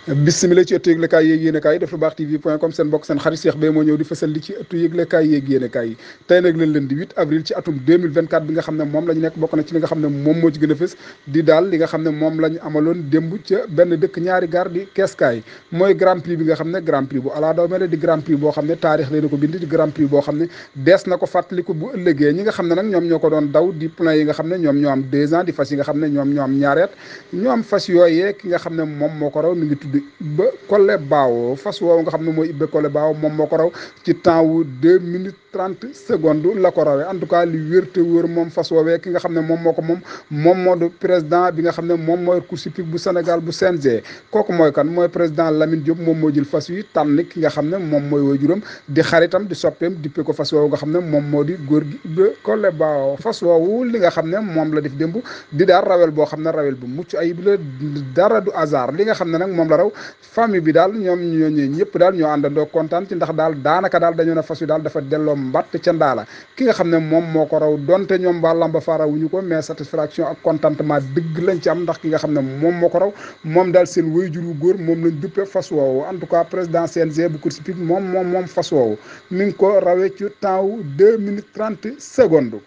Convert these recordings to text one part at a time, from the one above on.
bismillah ci ëttu yëglekaay yéeg yéenekaay def lu baax tv.com seen bokk seen xarit Cheikh Beye moo ñëw di fësal li ci ëttu yëglekaay yéeg yéenekaay yi tey nag leen di 8 avril ci atum 2024 bi nga xam ne moom la ñu nekk bokk na ci li nga xam ne moom moo ci gën a fës di daal li nga xam ne moom la ñu amaloon démb ca benn dëkk ñaari gaar di keeskaay mooy grand prix bi nga xam ne grand prix bu alaa daw mel di grand prix boo xam ne taarix lay na ko bind di grand prix boo xam ne dees na ko fàttaliku bu ëllëgee ñi nga xam ne nag ñoom ñoo ko doon daw di plein yi nga xam ne ñoom ñoo am 2 ans di fas yi nga xam ne ñoom ñoo am ñaareet ñoo am fas yooyee ki nga xam ne moom moo ko raw mi ngi tudd ba Kole Baaw fas woowu nga xam ne mooy Ibbe Kole Baaw moom moo ko raw ci temps wu 2 minutes 30 secondes la ko rawee en tout cas li wér te wóor moom fas woowee ki nga xam ne moom moo ko moom moo du président bi nga xam ne moom mooy course hippique bu Sénégal bu CNG kooku mooy kan mooy président Lamine Diop moom moo jël fas yi tànn ki nga xam ne moom mooy waajuram di xaritam di soppeem dippe ko fas woowu nga xam ne moom moo di góor gi Ibbe Kole Baaw fas woowu li nga xam ne moom la def démb di daal rawel boo xam ne rawel bu mucc ayib la dara du hasard li nga xam ne nag moom la raw famille bi daal ñoom ñooñu ñëpp daal ñoo àndandoo kontaan ci ndax daal daanaka daal dañoo ne fas wi daal dafa delloo mbatt ca ndaala ki nga xam ne moom moo ko raw donte ñoom waa lamba faara wuñu ko mais satisfaction ak contentement dëgg lañ ci am ndax ki nga xam ne moom moo ko raw moom daal seen waajur wu góor moom lañ duppe fas woowu en tout cas président CNG bu course hippique moom fas woowu mi ngi ko rawee ci temps wu 2 minutes 30 secondes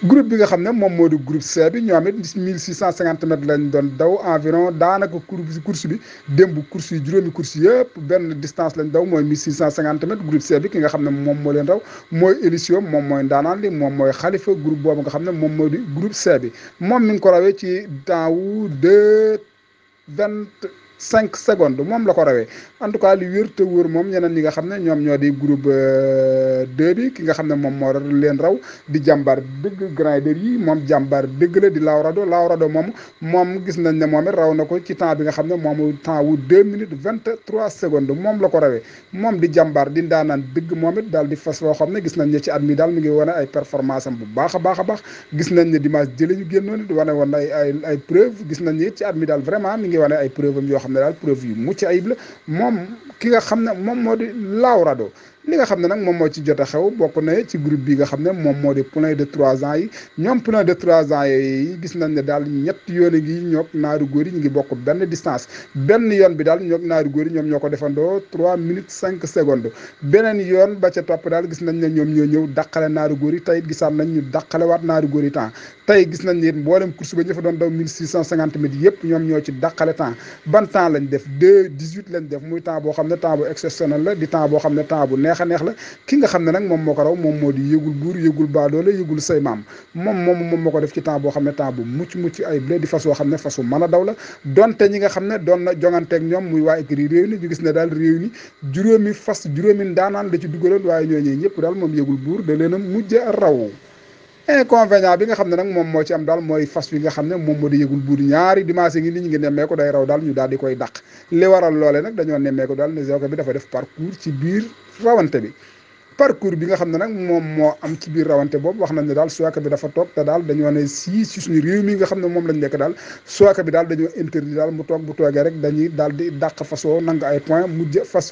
groupe bi nga xam ne moom moo di groupe C bi ñoom it 1650 mètres lañ doon daw environ daanaka course bi démb course yi juróomi course yëpp benn distance lañ daw mooy 1650 mètres groupe C bi ki nga xam ne moom moo leen raw mooy Elisio moom mooy ndaanaan li moom mooy xalifa groupe boobu nga xam ne moom moo di groupe C bi moom mi ngi ko rawee ci temps wu 2:25 secondes moom la ko rawee en tout cas li wér te wóor moom ñeneen ñi nga xam ne ñoom ñoo di groupe 2 bi ki nga xam ne moom moo leen raw di jàmbaar dëgg grandeur yi moom jàmbaar dëgg la di Laurado moom gis nañ ne moom it raw na ko ci temps bi nga xam ne moom temps wu 2 minutes 23 secondes moom la ko rawee moom di jàmbaar di ndaanaan dëgg moom it daal di fas loo xam ne gis nañ ne ci at mi daal mi ngi wane ay performance am bu baax a baax gis nañ ne dimanche jële ñu génnoon di wane woon ay preuve gis nañ ne ci at mi daal vraiment mi ngi wane ay preuve am yoo xam ne daal preuve yu mucc ayib la moom ki nga xam ne moom moo di Laurado li nga xam ne nag moom moo ci jot a xew bokk na ci groupe bi nga xam ne moom moo di poulain de 3 ans yi ñoom poulain de 3 ans yi gis nañ ne daal ñetti yoon a ngi ñoog naari góor yi ñu ngi bokk benn distance benn yoon bi daal ñoog naari góor yi ñoom ñoo ko defandoo 3 minutes 5 secondes beneen yoon ba ca topp daal gis nañ ne ñoom ñoo ñëw dàqale naari góor yi tey gisaat nañ ñu dàqalewaat naari góor yi temps tey gis nañ ne mboolem course ba ñu fa doon daw 1650 mètres yëpp ñoom ñoo ci dàqale temps ban temps lañ def 2:18 lañ def muy temps boo xam ne temps bu exceptionnel la di temps boo xam ne temps bu neex a neex la ki nga xam ne nag moom moo ko raw moom moo di yëgul buur yëgul baadoole yëgul say maam moom moo ko def ci temps boo xam ne temps bu mucc ay blé di fas woo xam ne fasu mën a daw la donte ñi nga xam ne doon na jonganteeg ñoom muy waa écurie réew ni ñu gis ne daal réew ni juróomi ndaanaan la ci dugaloon waaye ñooñu ñëpp daal moom yëgul buur da leen a mujj raw inconvénient bi nga xam ne nag moom moo ci am daal mooy fas wi nga xam ne moom moo di yëgul buur ñaari dimanche ngi ni ñu ngi nemmee ko day raw daal ñu daal di koy dàq li waral loole nag dañoo nemmee ko daal ne jockey bi dafa def parcours ci biir rawante bi parcours bi nga xam ne nag moom moo am ci biir rawante boobu wax nañ ne daal jockey bi dafa toog te daal dañoo ne ci suñu réew mi nga xam ne moom lañ nekk daal jockey bi daal dañoo interdit daal mu toog bu toogee rek dañuy daal di dàq fasoo nangu ay point mujj fas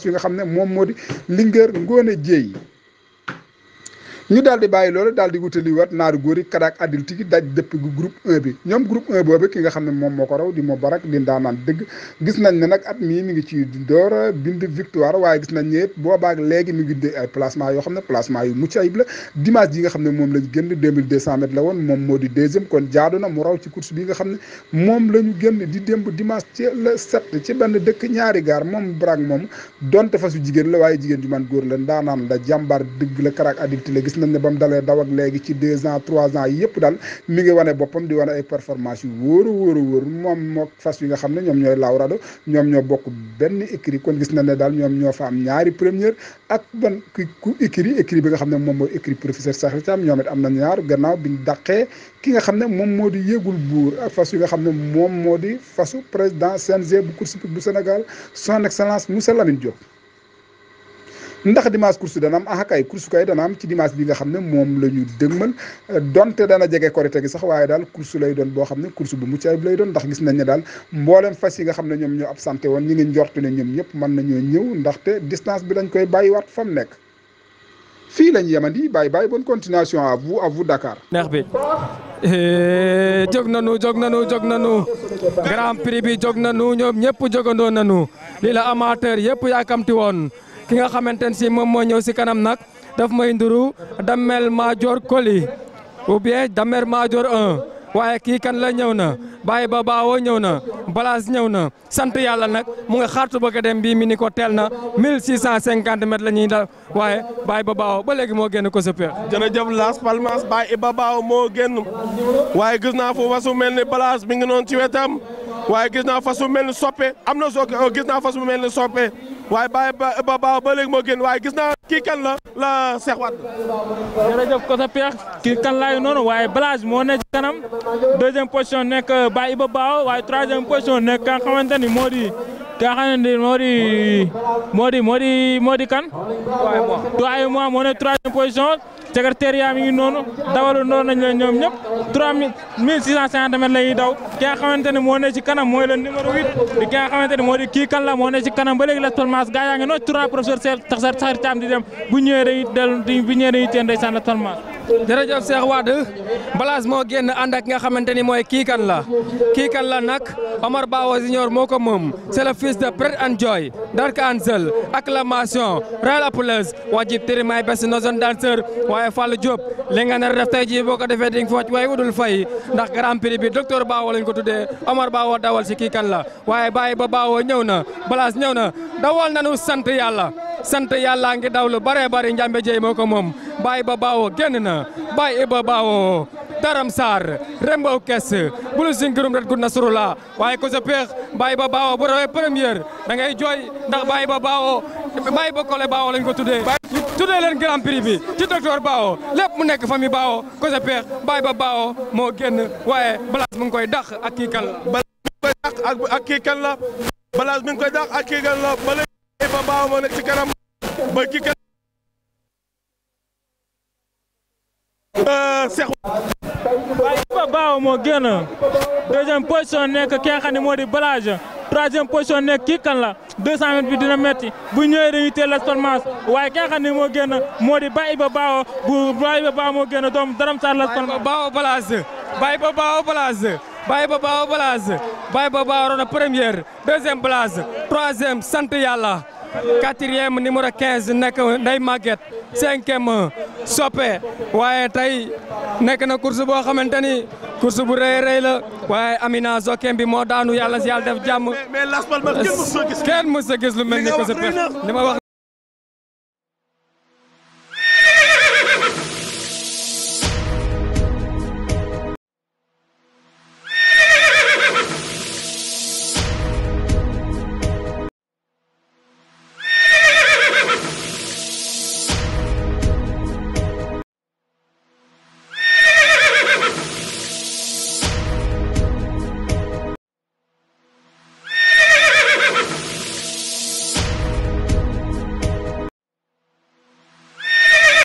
wi nga xam ne moom moo di Linguère Ngoone Jéey ñu daal di bàyyi loolu daal di wutali wat naaru góor yi kadaak adulte yi daj dëpp gu groupe 1 bi ñoom groupe 1 boobu ki nga xam ne moom moo ko raw di moo barak di ndaanaan dëgg gis nañ ne nag at mii mi ngi ci door a bind victoire waaye gis nañ ne boobaak léegi mi ngi dé ay placement yoo xam ne placement yu mucc ayib la dimanche yi nga xam ne moom lañ génn 2200 mètres la woon moom moo di deuxième kon jaadu na mu raw ci course bi nga xam ne moom la ñu génn di démb dimanche ci le 7 ci benn dëkk ñaari gaar moom barak moom donte fasu jigéen la waaye jigéen ju man góor la ndaanaan la jàmbaar dëgg la kadaak adulte la gis nañ ne ba mu dalee daw ak léegi ci 2 ans 3 ans yi yëpp daal mi ngi wane boppam di wane ay performance yu wóor moom moo fas yi nga xam ne ñoom ñooy Laurado ñoom ñoo bokk benn écurie kon gis na ne daal ñoom ñoo fa am ñaari première ak ban ku écurie bi nga xam ne moom mooy écurie professeur Sakhir Thiam ñoom it am na ñaar gannaaw biñ dàqee ki nga xam ne moom moo di yéegul buur ak fas yi nga xam ne moom moo di fasu président CNG bu course hippique bu Sénégal son excellence monsieur Lamine Diop ndax dimanche course dana am kay course kay dana am ci dimanche bi nga xam ne moom la ñu dëgmal donte dana jege korite gi sax waaye daal course lay doon boo xam ne course bu mucc ayib lay doon ndax gis nañ ne daal mboolem fas yi nga xam ne ñoom ñoo absenté woon ñi ngi njortu ne ñoom ñëpp mën nañoo ñëw ndaxte distance bi dañ koy bàyyiwaat fa mu nekk fii lañ yemandi bye bonne continuation à vous Dakar. neex bi jóg nañu grand prix bi jóg nañu ñoom ñëpp jógandoo nañu lii la amateur yëpp yaakamti woon ki nga xamante ne si moom moo ñëw si kanam nag daf may nduru Damel Madior Coly ou bien Damel Madior 1 waaye kii kan la ñëw na Baye ba Baawo ñëw na Blaze ñëw na sant yàlla nag mu nga xaartu bëgg a dem bii mi ni ko teel na 1650 mètres la ñuy dal waaye Baye ba Baawo ba léegi moo génn ko sa peex. jërëjëf Las Palmas Baye ba Baawo moo génn waaye gis naa fu fasu mel ni Blaze mi ngi noonu ci wetam waaye gis naa fasu mel ni soppe am na gis naa fasu mel ni soppe waaye Baye ba Baawo ba léegi moo génn waaye gis naa kii kan la Cheikh Wade. jërëjëf ko sa peex kii kan laay noonu waaye Blaze moo nekk ci kanam deuxième position nekk Baye Iba Bao waaye troisième position nekk ka nga xamante ni moo di kan. waaye moo nekk troisième position secrétariat mi ngi noonu dawalu noonu nañ leen ñoom ñëpp 3650 mètres la ñuy daw ki nga xamante ni moo nekk ci kanam mooy le numéro 8 di ki nga xamante ni moo di kii kan la moo nekk ci kanam ba léegi Las Palmas gaa yaa ngi noonu tournoi professeur Sakhir Thiam di dem bu ñëwee dañuy teen ndeysaan Las Palmas. jërëjëf Cheikh Wade Blaze moo génn ànd ak nga xamante ni mooy kii kan la nag Omar Bawo Junior moo ko moom c'est le fils de Pret and Joy Dark Ansel acclamation Royal Applaus Wajib Tirimay best nozon danseur waaye Fallou Diop li nga nar def tey jii boo ko defee di nga focc waaye udul fay ndax grand prix bi docteur Bawo lañ ko tuddee Omar Bawo dawal si kii kan la waaye Baye ba Bawo ñëw na Blaze ñëw na dawal nañu sant yàlla ngi daw lu bare njambe jey moo ko moom Baye ba Bawo génn na Baye Iba Bawo Daram Sarr Rembo Kes bulu singirum ret gun Nasrullah waaye ko sa peex Baye ba Bawo bu rawee première da ngay jooy ndax Baye ba Bawo Baye ba Kole Bawo lañ ko tuddee tuddee leen grand prix bi ci docteur Bawo lépp mu nekk famille Bawo ko sa peex Baye ba Bawo moo génn waaye Blaze mu ngi koy dàq ak kii kan la Blaze mi ngi koy dàq ak kii kan la ba léegi Baye ba Bawo moo nekk ci kanam ba kii kan Cheikh Baye Iba Bao moo génn deuxième position nekk ki nga xam ne moo di Blaze troisième position nekk kii kan la 200 mètres bi dina metti bu ñëwee dañuy teel Las Palmas waaye ki nga xam ne moo génn moo di Baye Iba Bao Baye Iba Bao moo génn doom Daram Sarr Las Palmas. Baye Iba Bao Blaze Baye Iba Bao Blaze Baye Iba Bao roon na première deuxième Blaze troisième sant yàlla quatrième numéro 15 nekk Ndeye Maguette cinquième Soppe waaye tey nekk na course boo xamante ni course bu rëy la waaye Amina Zokem bi moo daanu yàlla si yàlla def jàmm. mais Las Palmas kenn mës a gis lu mel ni ko sa li ma wax